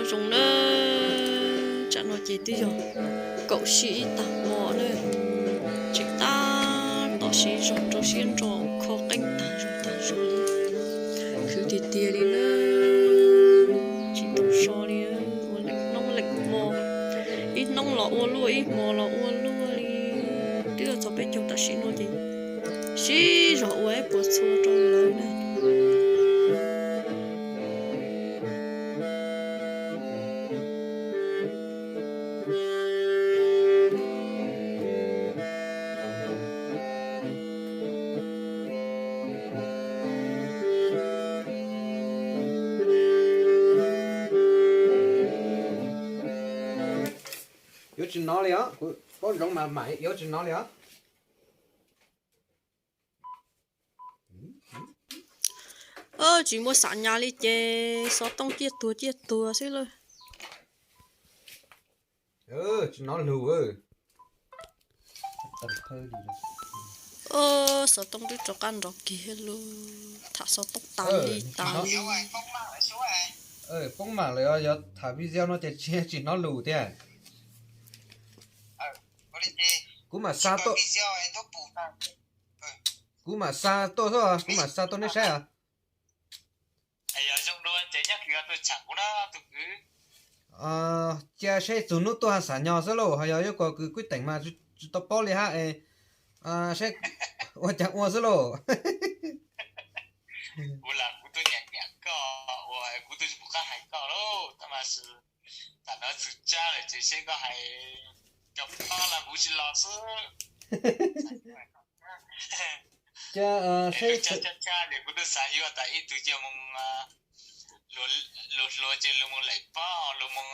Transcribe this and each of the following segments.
Zoo na, tsam no ces twb yog kaum sij ib tag hmo na, tseem tab tom siv zog rau siab ntso kho qeej tag zog tag zog li, khwv tiag tiag li na, tsis tau so li, ua leej hnub leej hmo, ib hnub los ua luaj ib hmo los ua luaj li, twb yuav txog peb caug tam sim no ces siv zog ua ib puas txhua rau lawv na. Yuav tsis hnov li os, kuv paub zoo mas mam yuav tsis hnov li os. Tsis muaj xam nyas li ces xov tooj ciaj tuag ciaj tuag xwb lauj. Tsis hnov lus. Xov tooj twb rov qab nrov kiag lauj, tham xov tooj tas li tas li. Poob mam lawm, yog tham video no ces tsis, tsis hnov lus tiag. Kuv mam xa tuaj, kuv mam xa tuaj xwb, kuv mam xa tuaj neb saib os. Cia saib txug hnub tuaj xa nyog xwb lauj, ho yog yuav kom kws kuj teem mas tsis tau paub li hab es, saib ua caag ua xwb lauj. Kuv lam kuv twb nyiam nyiam koj ua, kuv twb tsis pum qab hais koj lauj, tab mas tam no txug tsab lawm ces seb koj hais cov pab los kuv tsis los xwb. Cia seb, tsab tsab tsab ces kuv twb xav yuav tas ib tug cia moog luag hluas ces luag moog laim pab, luag moog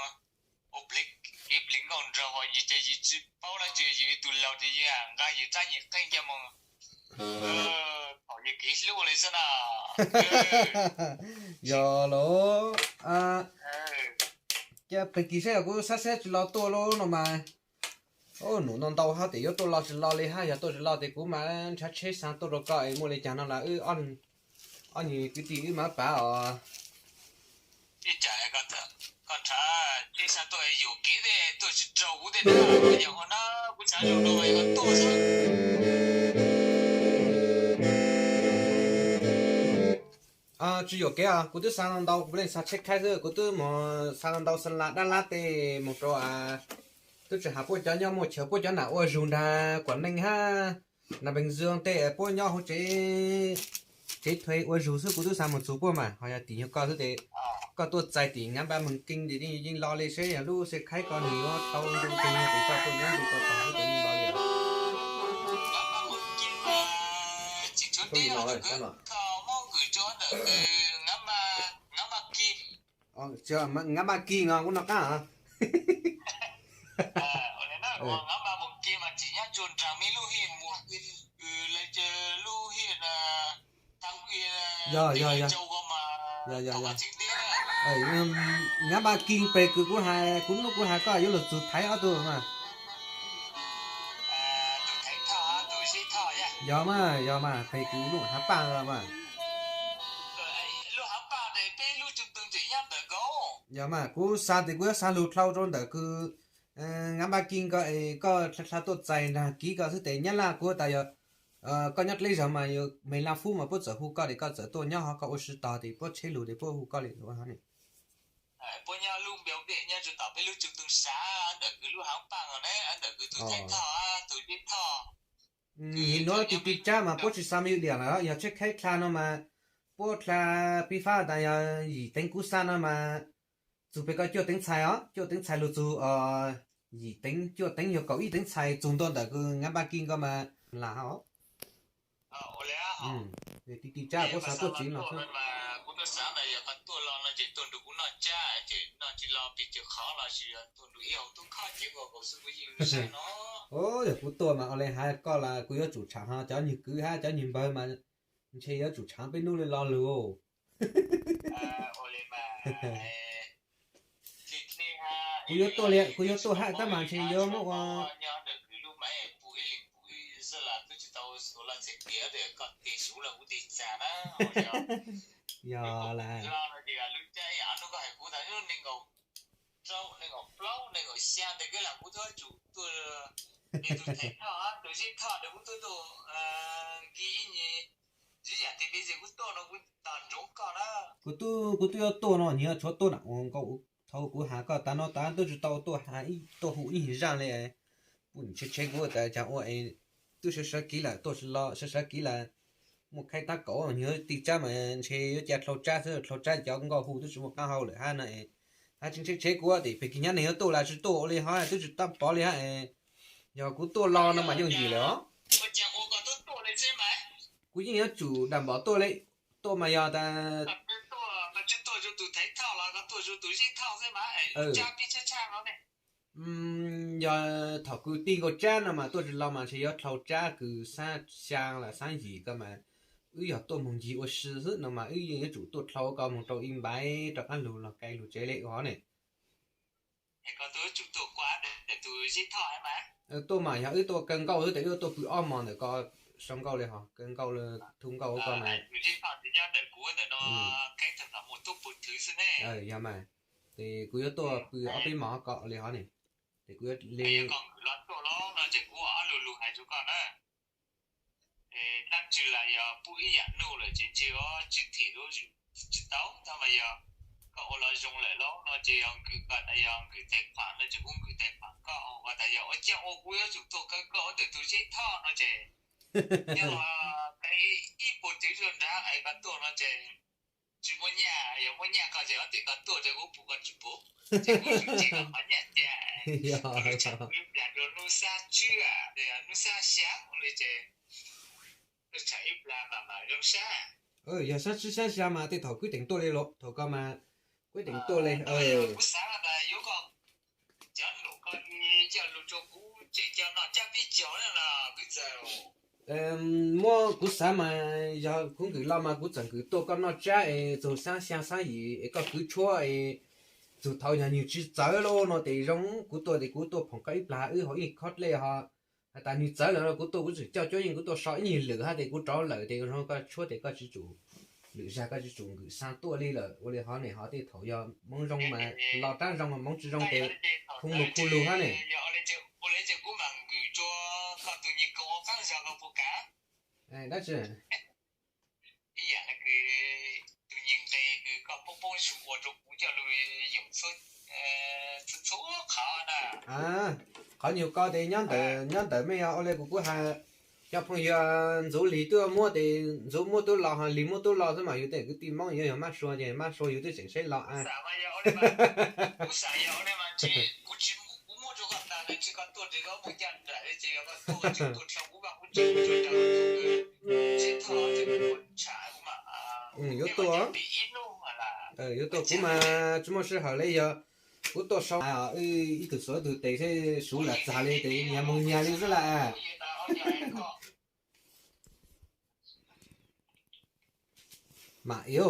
ua kev plig nkauj nraug, yus ces yus tsis paub dlaab tsi, yus ib tug laug ces yus nqa yus tsab yus qeej coj moog thaum yus kev hlub li xwb na. Yog lauj. Cia peg kis saib yog kuv sab seb tsis los tuaj lauj no mas. Num no ntau hab tes yuav tuaj los tsis los li hab, yog tuaj tsis los tes kuv mam nrhav tsheb xa tuaj rau koj es muaj li cas no los wb ob nyuag kwv tij wb mam pav os. Ib tsam koj nrhav tsheb xa tuaj yuam kev tej tuaj tsis raug kuv tej na, yog ua na kuv xav zoo no es koj tuaj xwb. Tsis yuam kev os, kuv twb xa ntau ntau, kuv leej xa tsheb khaib xwb, kuv twb mus xa ntau ntau xa las dab lab tej mus rau, twb tsis has puab cov nyob Muaj Chawv, puab cov nam ua zug nrag Kuam Neej hab Nam Pees Zoo tej, puab nyob hauv tsev, tsev thuev ua zug xwb, kuv twb xa mus txug puab mas. Ho yog tim nyuag koj xwb tes koj tuaj txais tim Ngab Npab Moos Kees tes yeej lo li, seb yog lub xe khaib koj nws yuav tau ntu twg no tes koj tuaj nyob ntu tau tog xwb tes yeej lo li. Ngab Npab Kees os, kuv nov qab. Yog, yog, yog. Yog, yog, yog. Ngab Npab Kees pem kws kuv hais, kuv nub kuv hais koj yuav lug txug Thaiv ob tug mas. Yog mas, yog mas, pem kws lub Hav Paaj mas. Yog mas, kuv xa tes kuv yuav xa lug dlhau rau ntawm kws Ngab Npab Kees ko es koj dlha dlha tuaj txais nrag kiv ko xwb tes Nyab Laj kuv tas yog koj nyob dleb zog mas yog Mes Laj Fub mas puab txawm hu koj tes koj txawm tuaj nyob ho koj ua si tog tes puab tsheb lug tes puab hu koj li. Nim nuav tig tig tsab mas puab tsis xa me yu diam lawm, yog tsheb khaib dlha no mas puab dlha pib fab tas yog yim teev kuv xa no mas txug pem ko cuaj teev txhais os, cuaj teev txhais lug txug yim teev, cuaj teev yog kaum ib teev txhais txug ntua ntawm kws Ngab Npab Kees ko mas lam hab os. Tig tig tsab puab xa tuaj tsev los xwb. Yog kuv tuaj mas ua le hab koj las kuv yuav tsum tshaav ho cov nyuag kwv hab cov nyuag npawg mas ntshe yuav tsum tshaav peb nub li lo lug. Kuv yuav tuaj li, kuv yuav tuaj hab tab mas ntshe yuav muab ua Yog las. rau nees nkaum plaub nees nkaum xya ntawd kawg los kuv twb yuav tsum tuaj, tus thev thoj tus zeb thoj ntawd kuv twb tuaj, ib nyuag yam tiag tiag ces kuv tuaj no kuv tos ntsoov koj na. Kuv twb, kuv twb yuav tuaj no, nyias tshuav tuaj na ua nkauj. Thaum kuv has koj tas no tas twb tsis tau tuaj has ib, tuaj hu ib zaj li. Pum tsheb tsheb kuv tas cas ua es twb sawv sawv kev lawm, tuaj tsis los sawv sawv kev lawm. Muaj khaib tab kaum nyias tig tsab mas ntshe yuav cia dlhau tsab xwb, dlhau tsab cov nkauj hu twb tsis muaj qab hau lawm hab no es. Hab tsis tsheb tsheb kuv tias pem kis nyab neeg yuav tuaj los tsis tuaj ua li hov twb tsis tab pov li hab es. Yog kuv tuaj los no mas yooj yim lawm os. Kuv yeej yuav tsum dam npom tuaj li, tuaj mas yog tas yog thaum kws tig nkaus tsab no mas tuaj tsis los mas ntshe yuav dlhau tsab kws xab xyaa los xab yim ko mas wb yog tuaj moog ncig ua si xwb no mas wb yeej yuav tsum tuaj dlhau ko moog rau ib npaiv rov qab lug los kais lug tsev li ua hov ne. Tuaj mas yog wb tuaj kaw nkauj xwb tes wb tuaj pw ob mos ntawm ko, sau nkauj li hov, kaw nkauj, thu nkauj ko mas. Yog mas, ces kuv yuav tuaj pw ob peb mos ko li hov ne. Ces kuv yuav li dlaab tsi los yog pub ib yam nuj lawm ces ntshe tsis thim lub, tsis tau tab mas yog koj ua los zoo lawm lauj no ces yog nkws koj tas yog nkws tes khuam no ces kuv nkws tes khuam koj, koj tas yog ua caag ua kuv yuav tsum tuaj kaw koj ua ntawm tus zeb thoj no ces yog ib puas txwv zuag nrad es koj tuaj no ces tsis muaj nyaj, yog muaj nyaj koj ces ob tim koj tuaj ces kuv pum koj tsis pum, ces kuv tsis qhov nyaj cia. Hnub sab tswb, hnub sab xya li ces ib plag mas zoo sab. Yog sab tswb sab xya mas tej thaum kuv teem tuaj li los thaum ko mas kuv teem tuaj li. Kuv xav tas yuav koj cov num ko coj lug rua kuv tseem coj noj cab peb caug na los kuv txawm muab kuv xav mas yog kuv nkws los mas kuv txawm nkws tuaj koj noj tsab es txug xab xya xab yim es koj kwv tshuab es txug thaum yog nwg tsis txawv lauj no tes zoo, kuv tuaj tes kuv tuaj phoom koj ib plag wb haus ib khob dlej ho. Has tas nwg txawv lawm no kuv tuaj kuv tseem coj cuab yeej kuv tuaj so ib nyuag lwm hab tes kuv rov lawm tes zoo koj tshuab tes koj tsis tsum lwm zag koj tsis tsum nkws xaa tuaj li lawm ua li hov ne. Ho tej thaum yog Moob zoo mas los rab zoo, Moob tsis zoo tes khu lug khu lug hab ne. Dab tsi? Qhov nyuag ko tes nyob ntawm, nyob ntawm mej ua li kuv kuv has, cov phooj ywg Ntxuv Lig twb muab tes Ntxuv muab tub los ho Lig muab tub los xwb mas yug tej kwv tij Moob yuav yog mab sua ces mab sua yug twb tseem saib los a. Yuav tuaj, yuav tuaj kuv mas tsis muaj sij hawm li yog kuv tuaj sau ib tug xuv ib tug tes seb suv lam txag li tes nyias moog nyias li xwb lawm. Mam iv.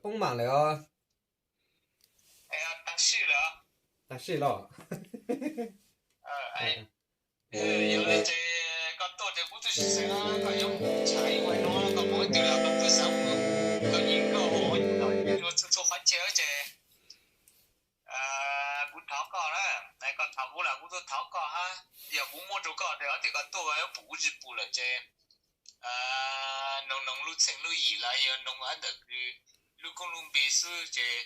Poob mam lawm os. Tag sij los. Yog li ces koj tuaj ces kuv twb tsis xav koj yuav mus tsham ib ua no, koj mus ib tug los koj twb xav mus, koj nyiam koj ua txhua txhua qhov chaw ces kuv thov koj na, koj thov kuv los kuv tuaj thov koj hab. Yog kuv muab rau koj ces ob tim koj tuaj koj yuav pum kuv tsis pum lawm ces noog noog lub txheej lub yim los yog noog hab ntawm kws lub koob lub npe xwb ces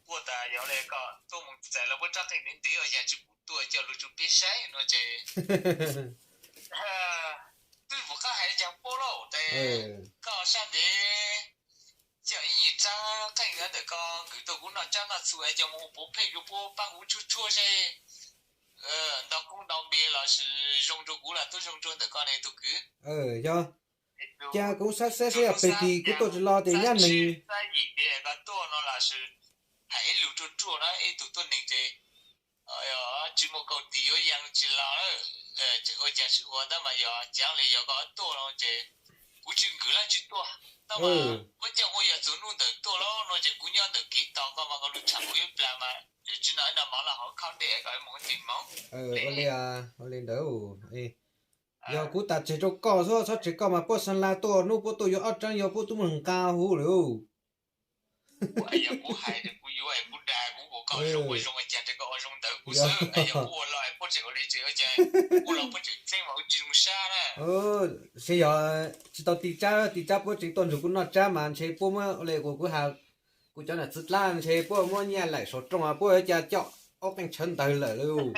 kuj tas yog li koj tuaj mus txais los puab rab qeej ntev ntev os, yog tsis pum tuaj coj lug rua peb saib no ces twb pum qab hais caag puab lauj, tes koj sab ntev coj ib nyuag rab qeej ntawm koj nkws tuaj kuv noj tsab noj txhu es coj mus ua puav pheej rua puab paab kuv tshuab tshuab seb ntau koob ntau npe los sis zoo rua kuv los tub zoo rua ntawm koj ne tug kwv. Yog, ca kuv saib saib seb yog peg kis kuv tuaj tsis los tes nyab neeg. Koj tuaj no los sis hais ib lus ruaj ruaj na, ib tug tuab neeg ces tsis muaj kaum tis yuav yees tsis los lawm, tseem ua cas tsis ua tab mas yog cav li yog koj tuaj no ces kuv tsis nkwm leej tsis tuaj. Tab mas ua cas ua yog txog hnub ntawd tuaj los no ces kuv nyob ntawm kev tos koj mas koj lub tsham kuv ib plag mas tsis noj ib noj mov los hauv khob dej koj mus tig moov. Ua li ntawd, yog kuv tas tseg rau koj xwb, txhob tseg koj mas puab xa la tuaj hnub puab tuaj yuav ob tseeb yog puab twb muaj nqa huv lawm. Yog kuv hais kuv yuav kuv dag kuv ua koj zoo ua zoo cas rau koj ua zoo ntawd kuv xwb, yog kuv ua los puab tseem ua li tseem ua cas, kuv los puab tseem txeeb mas kuv tsis zoo sab na. Seb yog tsis tau ti tsab, ti tsab puab tseem tuaj nrug kuv noj tsab mas ntshe puab muab ua li kuv, kuv has kuv cov nam txiv dlab ntshe puab muab nyiaj laim saum rooj puab yuav cas coj ob qeej tshawv ntawd lawm lauj.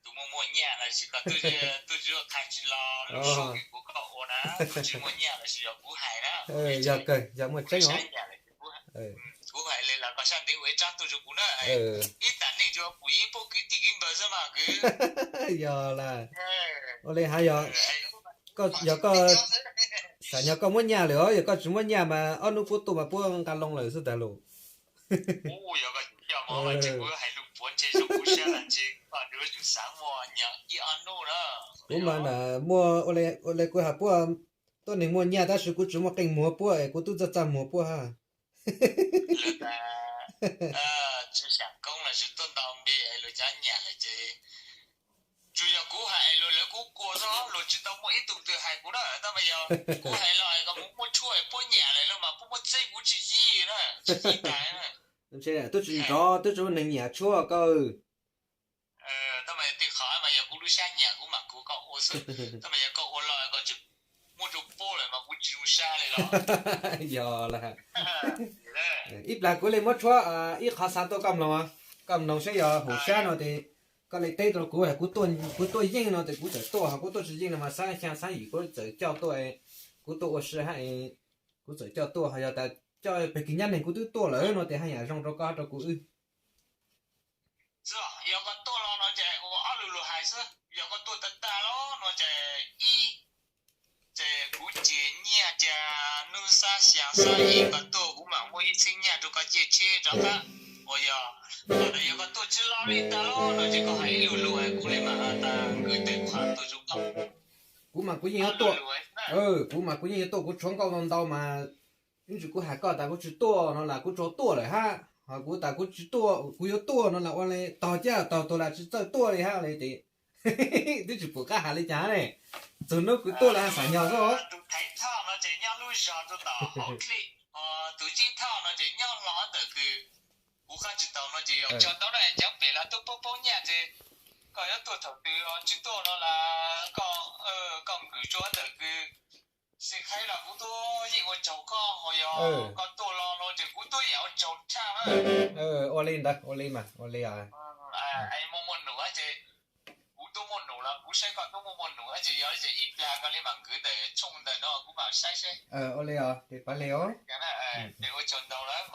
Tus muaj muaj nyiaj los sis koj tuaj, tuaj tsis qha tsis los lub suab kuv koj ua na, tsis muaj nyiaj los sis yog kuv hais na. Yog kawg yog muaj tseeb os. Kuv hais li los koj sab ntev ua ib tsab tuaj rau kuv na. Ib tag neej tsuas pum yeeb paub kwv tij kwv npawg xwb mas kwv. Yog lawm. Ua li has yog, yog koj xav nyog koj muab nyiaj lawm os, yog koj tsis muab nyiaj mas ob hnub puab tuaj mas puab nqa loo lawm xwb ntag lauj. Yog koj tsis coj mov mas ntshe kuv hais lus puav ntshe zoo kuv sab los ntshe koj yuav tsum xav muaj nyiaj ib ob hnub na. Kuv mas na, muaj ua li kuv has puab, tuab neeg muaj nyiaj tab sis kuv tsis muaj qeej muag puab es kuv twb txaj txaj muag puab ha. Lawv tas tsis xyaam koob los sis tuaj ntaus npe es luag cov nyiaj lawm ces tsuas yog kuv hais es luag lawv kuj kua xwb, luag tsis tau muaj ib tug twg hais kuv na. Tab mas yog kuv hais los es koj mus muaj tshuaj es puab nyiam lawm los mas puab muab txeeb kuv tsis yig na, tsis yig tas na. Twb tsis nrov twb tsis muaj neeg nyiam tshuaj koj. Tab mas yog tej qhov mas yog kuv lub sab nyiam kuv mam kuv koj ua xwb, tab mas yog koj ua los koj tseem muab rau puab lawm mas kuv tsis zoo sab li los. Yog lawm. Ib plag kuv li muab tshuab ib qhov xav tuaj koj mloog, koj mloog saib yog haum sab no ces koj li teb rau kuv, kuv tuaj yeej no ces kuv txawm tuaj, ho kuv tuaj tsis yeej no mas xaab xyaa xaab yim kuv txawm coj tuaj, kuv tuaj ua si hab, kuv txawm coj tuaj, ho yog tas coj peg kis nyab neeg kuv twb tuaj lawm no ces haj yam zoo rau koj hab rau kuv wb. Yog koj tuaj los no ces ua ob lus lus hais xwb, yog koj tuaj tag tag los no ces ib, ces kuv ces nyiaj cia nub xab xyaa xab yim koj tuaj kuv mam muaj ib txheeb nyiaj rau koj caij tsheb rov qab. Uas yog, yog koj tuaj tsis los li tag los no ces koj hais ib lus lus kuv li mam tas kwv tij kuv qhov tuaj rau koj. Kuv mas kuv yeej yuav tuaj, kuv mas kuv yeej yuav tuaj, kuv tshuav nkauj ntau ntau mas ib ntsis kuv hais koj tas kuv tsis tuaj no las kuv tsuas tuaj lawm hab, ho kuv tas kuv tsis tuaj kuv yuav tuaj no las ua li tog caj tog tuag las tsis txawj tuaj li hab li ces twb tsis pum qab has li cas ne. Txug hnub kuv tuaj lawm xav nyog xwb. Tus thaiv thoj no ces nyob lub zog rau tom hauv dlej, tus tsib thoj no ces nyob hlo ntawm kws kuv qab tsis tau no ces yog tsaug ntau na, cov pem los tuaj paub paub nyiaj ces koj yuav tuaj thaum twg tsis tuaj no las koj, koj nkwm tsuag ntawm kws xi khaib los kuv tuaj yeej ua tsaug koj, ho yog koj tuaj los no ces kuv tuaj yeej ua tsaug tshaj na. Ua li ntawd ua li mas ua li. Muaj muaj num ces kuv tuaj muaj num los kuv saib koj tuaj muaj muaj num ces yog ces ib plag koj li mam nkwv ntawm tshooj ntawm no kuv mam saib seb. Ua li os, ces pab li os. Ces ua tsaug ntau lawm.